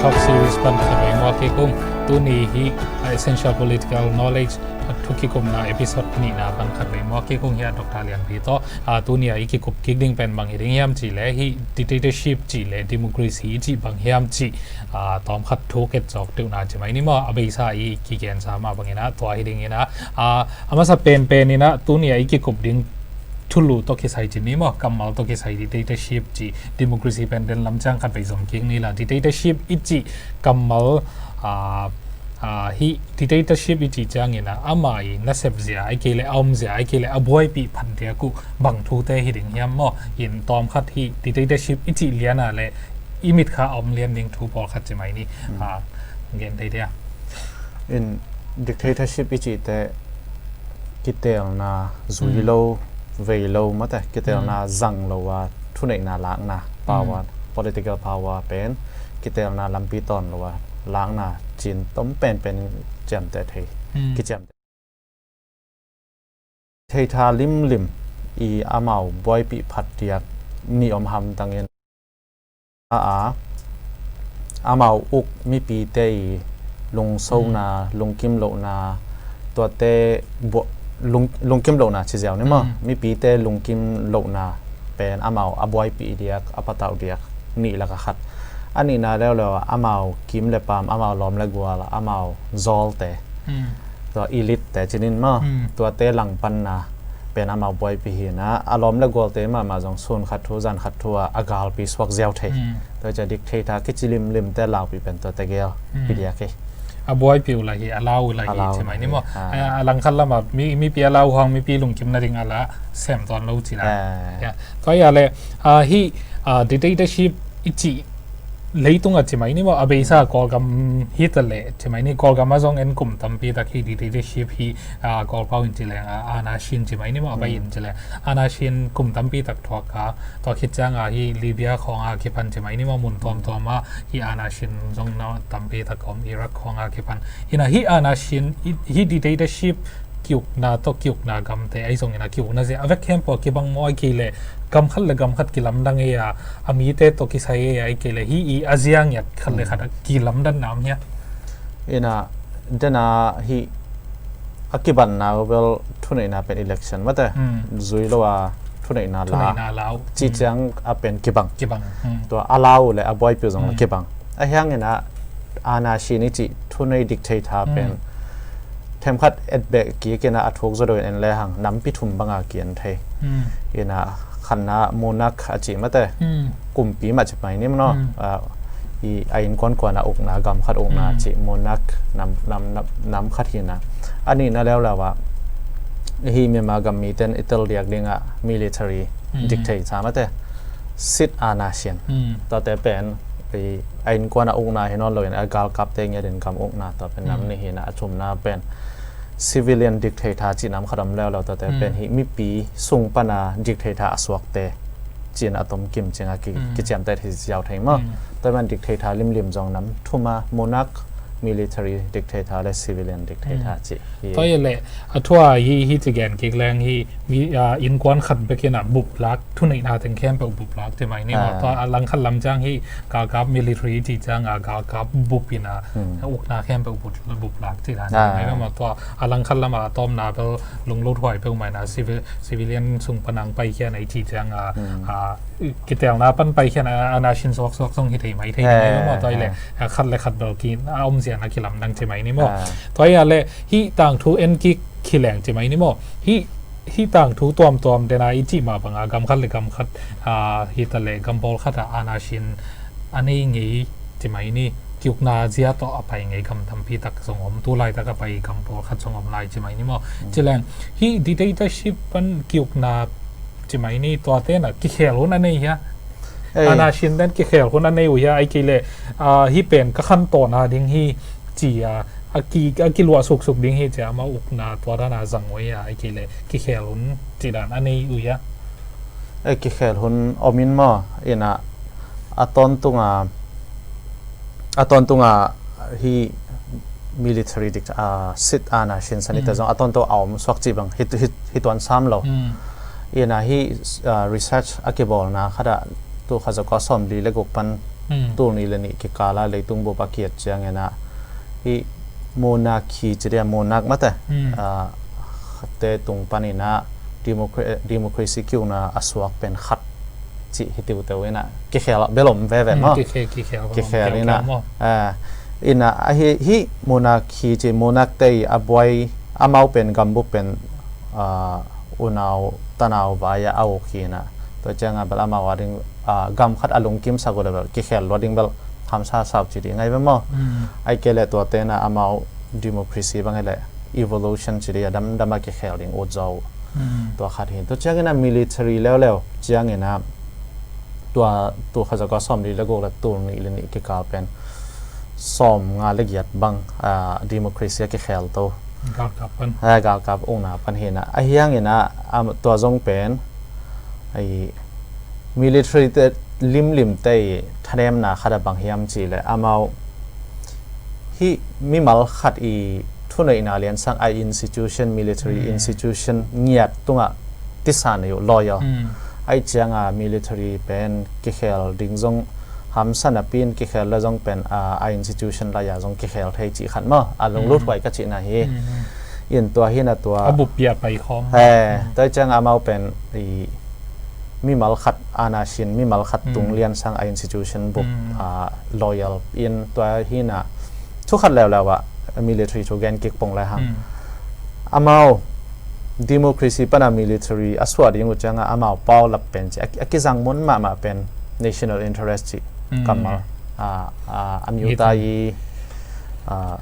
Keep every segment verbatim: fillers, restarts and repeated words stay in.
Talk Series pan khatvei muak kik ung. Tuni hi, ah, Essential Political Knowledge, ah, thu kikupna episode nihna pan khatvei muak kik ung hi a, Doctor Lianpi tawh. Ah, tuni a i kikup kik ding pen bang hi ding hiam cih leh, hi dictatorship cih leh democracy i cih bang hiam cih, ah, tawmkhat thuk et zawk deuhna ci mai ni maw. A beisa i kigensa mah bangin ah tua hi dingin ah, ah, a masa penpen in ah tuni a i kikup ding thulu tawh kisai ci ni maw, kammal tawh kisai dictatorship ci, democracy pen den lam ciang khatvei zom kik ni la. Dictatorship i cih kammal, ah, ah, hi dictatorship i cih ciangin ah ama i nasep zia, ahih kei leh a om zia, ahih kei leh a buaipih phat diak uh bang thute hi ding hiam maw. In tawmkhat hi dictatorship i cih lian a leh i mitkha a om lian ding thu pawlkhat ci mai ni. Hmm. Ah, gen thei dia. In dictatorship i cihte kiteelna zui lo, vei lo mate, kiteelna zang lo a thuneihna lakna, power, political power pen kiteelna lampi tawn lo a lakna cin tom penpen ciamteh thei, kiciamteh thei tha limlim i amau buaipih phat diak nih om hamtangin a, a, amau uk mipite i lungsona, lungkim lohna, tuate bu-, lung-, lungkim lohna ci ziau ni maw? Mipite lungkim lohna pen amau a buaipih diak, a patauh diak nih laka khat. A nihna leuleu a amau kim le paam, amau lawm le gual, amau zawlte, tua elite te cinin maw, tuate langpanna pen amau buaipih hi a, a lawm le gualte mahmah zong sun khat thu, zan khat thu a, a galpi suak ziau thei. Tua ciang dictator kici limlimte laupih pen tuate gel hi diak hi. A buaipih uh la hi, a lau uh la hi ci mai ni maw. A, a langkhat lamah mi, mipi a lau hang mipi lungkim nading a la sem tuan lo ci la. Tua hi a leh, ah, hi, ah, dictatorship i cih leitung a ci mai ni maw, a beisa Kawlgam hi ta leh ci mai ni, Kawlgam a zong en kum tampi tak hi dictatorship hi, ah, Kawlpau in ci leng, ah, anarchy ci mai ni maw, a bai in ci leng anarchy kum tampi tak thuak a, tua khit ciang a hi Libya khawng a kipan ci mai ni maw, mun tuamtuam a hi anarchy zong na tampi tak om, Iraq khawng a kipan. Hi na hi anarchy, hi, hi dictatorship kiukna tawh kiukna gamte ahi zongin a kiukna zia a vek khempeuh a kibang maw, ahih kei leh gam khat le gam khat kilamdang ei a, a mite tawh kisai ei a, ahih kei leh hi i a zia ngiat khat le khat a kilamdanna om hia? Ina, dena hi a kibanna uh bel thuneihna pen election mate, zui lo a thuneihna la, thuneihna la uh cih ciang a pen kibang. Kibang. Tua a lau le a buaipih zong la kibang. A hiangin a anarchy i cih thunei dictator pen themkhat etbeh kik ina a thuk zaw deuh in en lehang nampi thum banga ki-en thei. Ina khatna monarch a cih mate, kumpi mah ci mai ni maw. Ah, i a innkuankuan a ukna, gam khat ukna cih monarch nam, nam, nam, nam khat hi a. A nihna leuleu a hi Myanmar gam mite in i tel diak ding a military dictator mate, sit anarchy. Tuate pen i a innkuan a ukna hi nawn loin a galkapte ngiat in gam ukna, tua pen nam nih hi a. A thumna pen civilian dictator cih nam khat om leuleu, tuate pen hi mipi sung pana dictator a suakte cih a tomkim ciang a ki, kiciamteh hi ziau thei maw. Tua man dictator limlim zong nam thum a, monarch, military dictator le civilian dictator cih hi. Tua hi leh a thua hi, hi ci gen kik leng hi mi, ah, innkuan khat bek in a bup lak thuneihna teng khempeuh bup lak ci mai ni maw. Tua a langkhat lam ciang hi galkap military cih ciang a galkap bup in a ukna khempeuh bup, bup lak cih dan hi mai maw. Tua a langkhat lam a tawmna bel lunglo thuai peuh mai na civil, civilian sung pan ang paikhia na i cih ciang a, a kiteelna pan paikhia na anarchy suaksuak zong hi thei mai thei ni mai maw. Tua hi leh a khat le khat bel ki a om zian a kilamdang ci mai ni maw. Tua hi a leh hi tangthu en kik hi leng ci mai ni maw. Hi, hi tangthu tuamtuam dena i cih mah banga gam khat le gam khat, ah, hi ta leh gam pawlkhat a anarchy a nei ngei ci mai ni, kiukna zia tawh a pai ngei gam tampi tak zong om, tu laitak a pai gam pawlkhat zong om lai ci mai ni maw. Ci leng hi dictatorship pan kiukna ci mai ni, tuate na kikhel hun a nei hia? Anarchy ten kikhel hun a nei uh hia? Ahih kei leh, ah, hi pen ka khantohna ding hi ci a, a ki, a kiluah suksuk ding hi ci a, amau ukna tua dan a zang uh hia? Ahih kei leh kikhel hun cih dan a nei uh hia? Ei, kikhel hun om in maw, ina a tawntung a, a tawntung a hi military dict-, ah, sit anarchy san i ta zong a tawntung a om suak cih bang hi, hi, hi tuan sam lo. Ina hi, ah, research a kibawlna khat ah tu kha zong ka sawmli le guk pan Hmm. Tul nih le nih kikala leitung bup a kiat ciangin ah, hih monarchy ci dia, monarch mate, hmm, ah, te tung panin ah democra-, democracy kiukna a suak pen khat cih hi tiuteu in ah, kikhel bel om veve maw. Hmm, kikhel, kikhel bel om, kikhel in ah, kikhel maw. Ah, in ah, ahi, hih monarchy ci, monarch te i a buai, amau pen gambup pen, ah, unau tanau vai-ah a uk hi in ah, tua ciangah bel amau a ding, ah, gam khat a lungkimsak uh le bel kikhel lua ding bel hamsa sau ci ding ahi ve maw. Mm. Ahih kei leh tuate in ah amau democracy bang hi leh evolution ci ding a damdam a kikhel ding ut zaw uh. Mm. Tua khat hi. Tua ciangin ah military leuleu ciangin ah tua, tul khat za kua sawmli le guk le tul nih le nih kikal pen sawmnga le giat bang, ah, democracy a kikhel to. Galkap pan. Ah, galkap ukna pan hi in ah. Ahi hangin ah, am, tua zong pen, ai, military te limlim te i thanemna khat a bang hiam cih leh amau hih mimal khat i thuneihna liansang a institution, military, mm, institution ngiat tungah tisa nei uh, loyal. Mm. Ahih ciangah military pen kikhel ding zong hamsa napi in kikhel le zong pen, ah, a institution lai-ah zong kikhel thei cih khat maw. A lunglut, mm, huai ka cihna hi. Mm, mm. In tua hi in ah tua. A buppi a pai khawm. He, mm, tua ciangah amau pen i mimal khat, ana sin mimal khat tung, mm, liansang a institution bup, mm, ah, loyal in tua hi in ah thu khat leuleu ah military thu gen kik pong lai hang. Mm. Amau democracy pan a military a suah ding uh ciangah amau paulap pen ci, a, a kizang mun mahmah pen national interest ci, mm, kammal. Ah, ah, a miuta i, ah,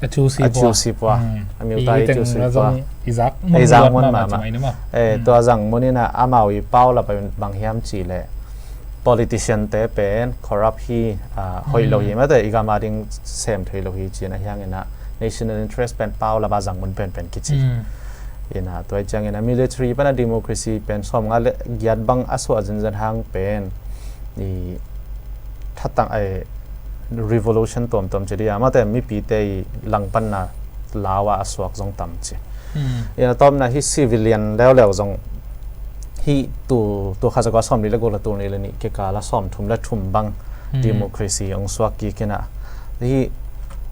a cu si pua. A cu si pua. Mm. A miuta i, i cu si pua. I zak mun, i zak mun mahmah, mahmah ci mai ni maw. Eh, mm, tua zang mun in ah amau i paulap bang hiam cih leh politician te pen corrupt hi, ah, hoih lo hi, mm, mate, i gam a ding sem thei lo hi ci in ah, ahi hangin ah national interest pen paulap a zang mun penpen kici. Mm. In ah tua ciangin ah military pan a democracy pen sawmnga le giat bang a suah zenzen hang pen i thatang, ai, revolution tuamtuam ci ding a, mate, mipite i langpanna lau a a suak zong tam ci. Mm. In ah tawpna hih civilian leuleu zong hih tul, tul khat za kua sawmli le guk le tul nih le nih kikal a sawmthum le thum bang, mm, democracy hong suak kik in ah, hih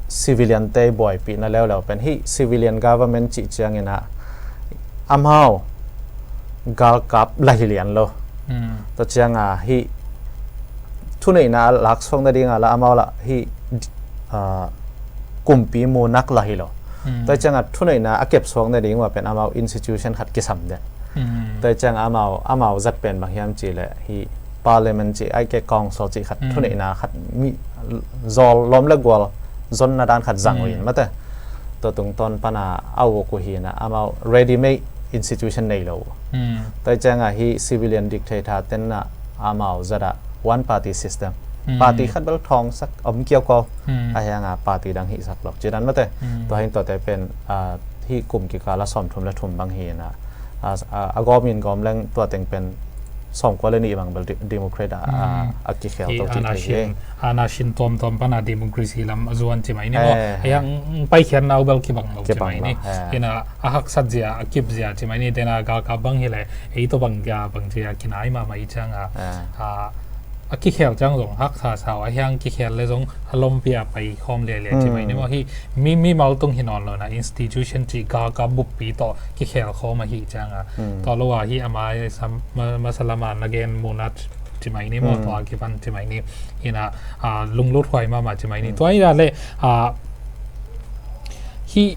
civilian te buaipihna leuleu pen hih civilian government cih ciangin ah amau galkap la hi lian lo. Mm. Tua ciangah hih thuneihna a laksuak nading a la amau lah hih, ah, kumpi, monarch lah hi lo. Mm. Tua ciangah thuneihna a kepsuak nading uh a pen amau institution khat kisam den. Mm. Tua ciangah amau, amau zat pen bang hiam cih leh hih parliament cih, ahih kei leh council cih khat, mm, thuneihna khat, mi zawl, lawm le gual zonna dan khat zang uh in, mm, mate. Tua tungtawn pan a a uk uh hi in ah amau ready made institution nei lo uh. Mm. Tua ciangah hih civilian dictator ten ah amau zat ah one party system. Mm. Party khat bel thawngsak om kiaukiau. Mm. Ahi hangah party dang hihsak lo ci dan, mate. Mm. Tua hi in tuate pen, ah, hih kum kikal a sawmthum le thum bang hi in ah, ah, ah, a gawm in gawm leng tua teng pen sawmkua le nih bang bel de-, democrat a, a, mm, a kikhel to cih ana thei hi. Ana sin tuamtuam pan a democracy lam a zuan ci mai ni maw. Eh, eh. Ahi hang paikhiatna uh bel kibang lo ci mai ni. Kibang lo, eh. In ah a haksat zia, a kip zia ci mai ni. Dena galkap bang hi leh ei tawh bang zia, bang zia kinai mahmah i ciangah, eh, ah, a kikhel ciang zong haksa sa uh, ahi hang kikhel le zong a lompi a pai khawm lialia ci mai ni maw. Mm. Hih mi, mimal tung hi nawn lo in ah institution cih galkap buppi tawh kikhel khawm ahih ciangah. Mm. Tua lo ah hih ama sam-, ma-, masa lam a na gen monarch ci mai ni maw, mm, tua kipan ci mai ni. In ah, ah, lunglut huai mahmah ci mai ni. Mm. Tua hi a leh, ah, hih,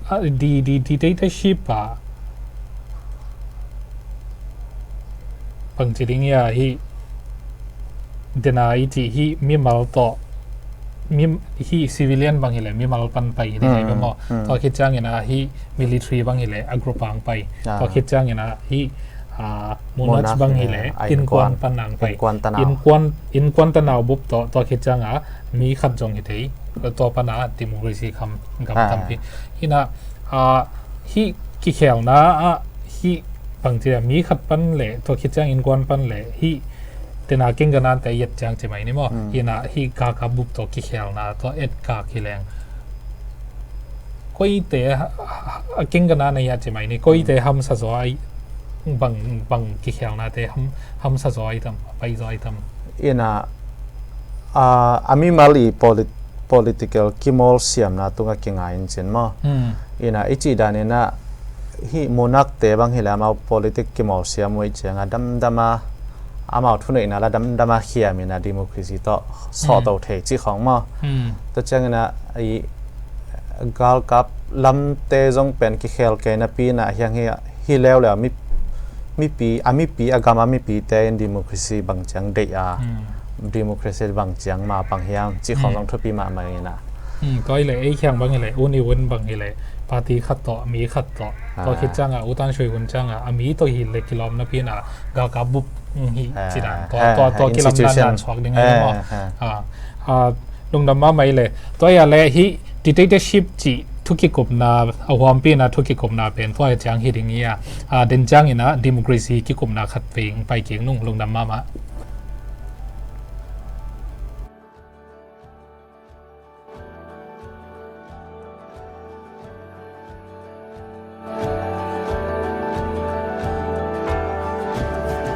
ah, di, di, dictatorship ah bangci ding ia hih dena i cih hih mimal tawh, mi, hih civilian bang hileh mimal pan pai hi ding ahi bang maw. Hmm, hmm. Tua khit ciangin ah hih military bang hileh a group ah hong pai. Ah. Tua khit ciangin ah hih, ah, monarch bang hileh, ah, innkuan pan hong pai. Innkuan tanau. Innkuan, innkuan tanau bup tawh, tua khit ciangin ah mi khat zong hi thei. Tua pan ah democracy kham gam tampi. Hi na, ah, hih kikhelna ah hih bangci a mi khat pan le, tua khit ciang innkuan pan le, hih tena kingganante a et ciang ci mai ni maw. Hmm. Hi na hih galkap bup tawh kikhelna tawh et kak hi leng, koite a, a, a kingganante a ci mai ni, koite hamsa zaw a, bang, bang kikhelnate ham, hamsa zaw i tam, pai zaw i tam. Ina, a, a mimal i polit-, political kimawlsiamna tunga kingai in cin maw. Hmm. Ina, i cih dan ina, hi munakte bang hi le amau politic kimawlsiam uh i cianga damdama, amau thuneihna la damdama khiam ina democracy tawh sawhto thei cih khawng maw. Hmm. Tua ciangina, i galkap lamte zong pen kikhel kei napi ina hiang hi, hi leuleu mi, mipi, a mipi, a gam a mipite in democracy bang ciang deih a, hmm, democracy bang ciang ma pang hiam cih khawng, hmm, zong thupi mahmah ina. Hmm, tua hi le, ei khiang bang hi le, U Ne Win bang hi le, party khat tawh, mi khat tawh. Tua khit cianga, U Than Shwe Win cianga, a mi tawh hi le kilawm napi ina, galkap bup, hmm, hi, ah, ci dan. Tua, ah, tua, ah, tua kilamdan institution, dan suak ding hi maw. Ah, ah. Ah, ah, lungdam mahmah hi le. Tua hi a le hih dictatorship cih thukikupna, a huampi ina thukikupna pen tua hi ciang hi ding hi a. Ah, den ciang ina democracy kikupna khat vei pai kik nung, lungdam mahmah.